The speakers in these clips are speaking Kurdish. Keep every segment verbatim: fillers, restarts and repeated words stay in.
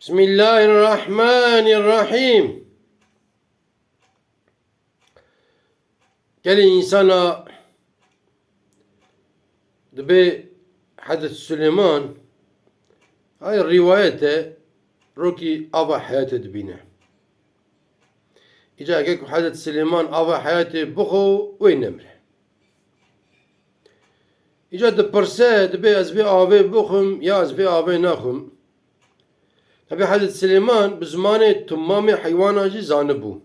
Bismillahirrahmanirrahim. Gelî însana dibê Hezret Suleyman, ay rîwayet e, rokî ava heyatê dibîne. Îca heke ku Hezret Suleyman ava heyatê bixwe, wê nemre. Îca dipirse, dibê ez vê avê bixwim ya ez vê avê nexwim. Tabi Hezret Silêman bi zimanê timamê heywanan jî zanibû.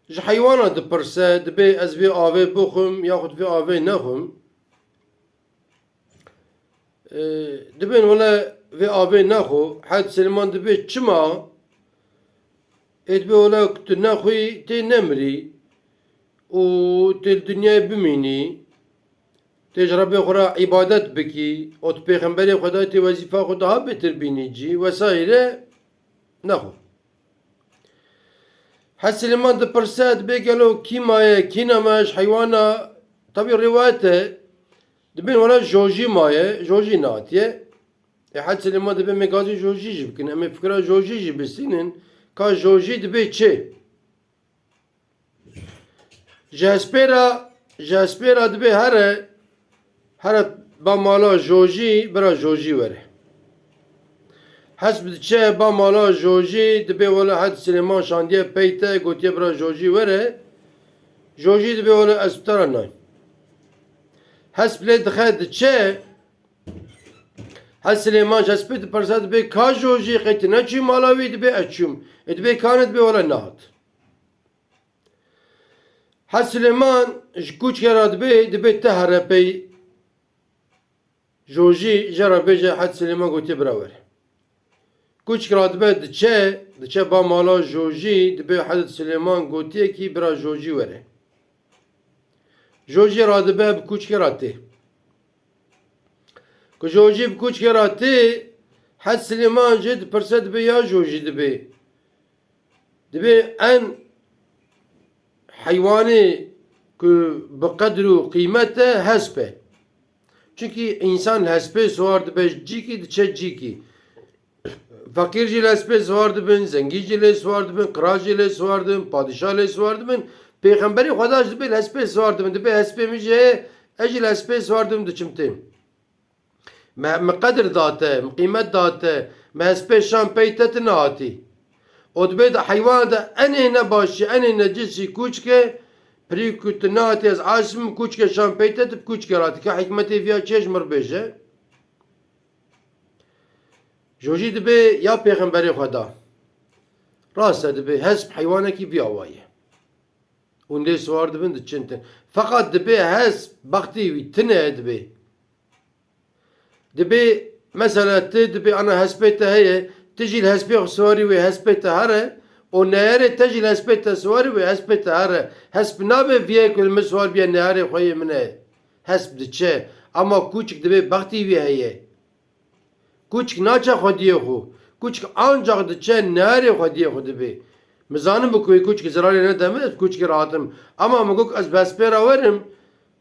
Ji heywana dipirse, dibê ez vê avê bixwim yaxud vê avê nexwim. Ee, dibên wele vê avê nexwe. Hezret Silêman dibê çima? Ê dibê wele ku tu nexwî tê nemirî û tê li dinyayê bimînî. Tê ji Rebê xwe re îbadet bikî û tu pêxemberê Xwedayê tê wezîfa xwe daha bêtir bînî cî wesayîre nexwe. Hezret Silêman dipirse, dibê gelo kî maye, kî nemaye ji heywana, tabî rîwayet e, dibên wela jojî maye, jojî nehatiye. Ê Hezret Silêman dibê me gazî jojî jî bikin, em ê fikra jojî jî bistînin, ka jojî dibê çi? Ji hespê re, ji hespê re dibê here, here ba mala jojî, bira jojî were. Hesp diçe ba mala jojî, dibê wele Hezret Silêman şandiye peyte, gotiye bira jojî were. Jojî dibê wele ez bi te re nayim. Hesp lê dixe diçe, Hezret Silêman ji hespê dipirse dibê ka jojî, qey tu neçûyî mala wî? Dibê ez çûm. Ê dibê ka ne? Dibê wele nehat. Hezret Silêman ji kûçke re dibê, dibê te here pey jojî, jê re bêje Hezret Silêman gotiye bira were. Kûçk radibe diçe, diçe ba mala jojî, dibê Hezret Silêman gotiye kî bira jojî were. Jojî radibe bi kûçke re tê. Ku jojî bi kûçke re tê, Hezret Silêman jê dipirse dibê ya jojî dibê. Dibê en heywanê ku bi qedir û qîmet e hesp e. Çunkî însan li hespê siwar dibe ji cîkî diçe cîkî. Feqîr jî li hespê siwar dibin, zengîn jî lê siwar dibin, qral jî lê siwar dibin, padîşah lê siwar dibin. Pêxemberê Xweda jî dibê li hespê siwar dibin. Dibê hespê min jî heye, ez jî li hespê siwar dibim diçim têm. Me, me qedir da te, me qîmet da te, me hespê şan pey te tu nehatî. Û dibê di heywana de enê ne başî, enê necisî kûçke, pirî ku tu nehatî ez aşim kûçke şan pey te, tu bi kûçke ratî. Ka hikmetê viya çi ye ji mir bêje? Jojî dibê ya pêxemberê Xweda. Rast e, dibê hesp heywanekî vî awa ye. Hûn lê siwar dibin, diçin tin. Feqat dibê hesp bextê wî tune dibê. Dibê, mesela, tu dibê ana hespê te heye, tu jî li hespê xwe siwarî wê hespê te here û neyarê te jî li hespê te siwarî wê hespê te here. Hesp nabe viyê ku li min siwar biye neyarê xwe yê min e. Hesp diçe. Ama kûçik dibê bextî wî heye. Kûçik naçe xwediyê xwe. Kûçik ancax diçe neyarê xwediyê xwe dibê. Min zanibû ku wê kûçikê zirarê nede min, ez kûçikê rahatim. Ama min got ez bi hespê re werim,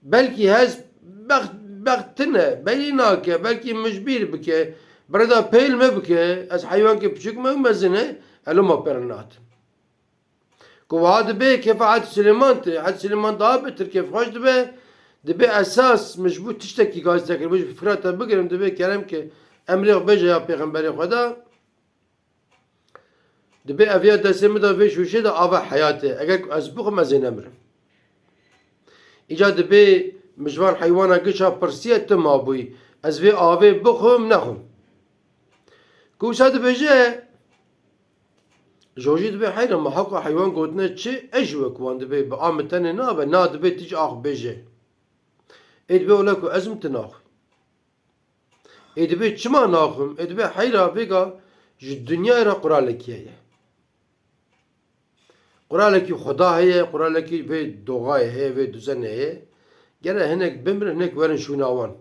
belkî hesp bext, bext tune, belî nake, belkî min ji bîr bike, bi rêda pêl me bike, ez heywankê piçûk me û mezin e, ez loma pê re nahatim. Ku wiha dibê kêfa Hezret Silêman tê. Hezret Silêman daha bêtir kêfxweş dibe. Dibê esas min ji bo tiştekî gazî te kir, ji fikra te bigirim, dibê kerem ke emrê xwe bêje ya pêxemberê Xweda. Dibê eviya destê min de vê şûşê de ava heyatê. Eger ku ez bixwim ez ê nemirim. Îca dibê min ji van heywana giş a pirsiye tu mabûyî. Ez vê avê bixwim nexwim. Ku wisa dibêje, Jojî dibê heyra me haka heywan gotine çi, ez jî wek wan dibê bi a min tenê nabe, na dibê tu jî ax bêje. Ê dibê wele ku ez min tu naxwî. Ê dibê çima naxwim? Ê dibê heyra vêga ji dinyayê re quralekî heye. Quralekî Xuda heye, quralekî vê doxayê heye, vê duzenê heye. Gere hinek bimirin, hinek werin şûna wan.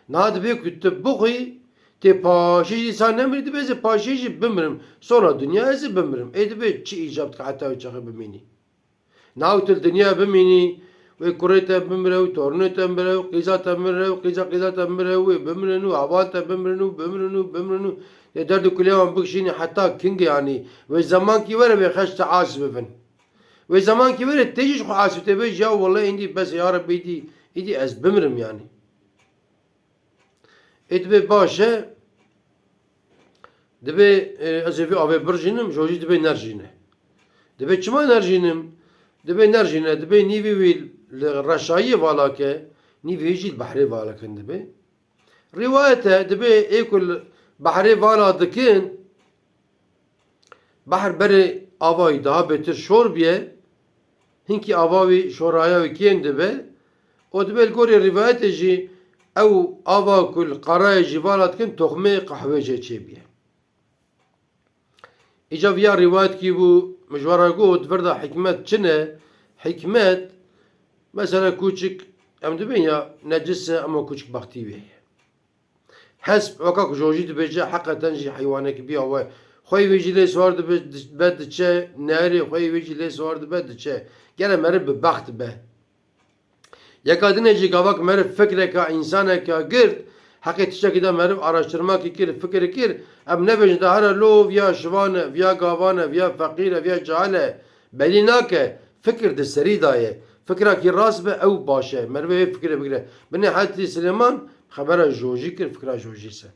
Niha dibê ku tu bixwî, tê paşê jî dîsa nemirî, dibê ez ê paşê jî bimirim. Sona dinya ez ê bimirim. Ê dibê çi îcab dike heta wê çaxê bimînî? Niha tu li dinya bimînî Wê kurê te bimire û tornê te bimire û qîza te bimire û qîza qîza te bimire û wê bimirin û heval te bimirin û bimirin û bimirin û lê derd û kulê wan bikişînî heta king e yanî. Wê zemankî were wê xeş te asî bibin. Wê zemankî were tê jî ji xwe asî tê bê ya wele îndî bes ya Rebî îdî, îdî ez bimirim yanî. Ê dibê baş e, dibê, e, ez ê vî avê birjînim, ji jî dibê nerjîne. Dibê çima nerjînim? Dibê nerjîne, dibê nîvî wî li reşayiyê vala ke, nîvî wî jî li behrê vala kin dibê. Rîwayet e, dibê ê ku li behrê vala dikin, behr berê ava wî daha bêtir şor bûye, hinkî ava wî şoraya wî kêm dibe û dibê li gorî rîvayetê jî ew ava ku li qarayê jî vala dikin toxmê qehwê jê çêbûye. Îca viya rîwayetkî bû, min ji we re got, vir de hikmet çi ne? Hikmet, mesela kûçik, em dibên ya necis e, ema kûçik bextî wê ye. Hesp, weka ku jojî dibêje, heqeten jî heywanekî biya we. Xweyê wê jî lê siwar dibe, dibe diçe, neherê xweyê wê jî lê siwar dibe diçe. Gere meriv bi bext be. Yeka dinê jî gavak meriv fikreka, însaneka girt, heqê tiştekî de meriv araştirmakî kir, fikir kir, em nebêjin de here lo viya şivan e, viya gavan e, viya feqîr e, viya cahil e, belî nake, fikir di serî de ye. Fikrakî rast be, ew baş e. Merivê wê fikirê bigire. Binê Hezretî Silêman xebera jojî kir, fikra jojî send.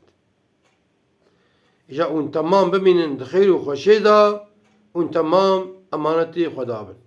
Îja hûn temam bimînin di xêr û xweşê de, hûn temam emanetî Xweda bin.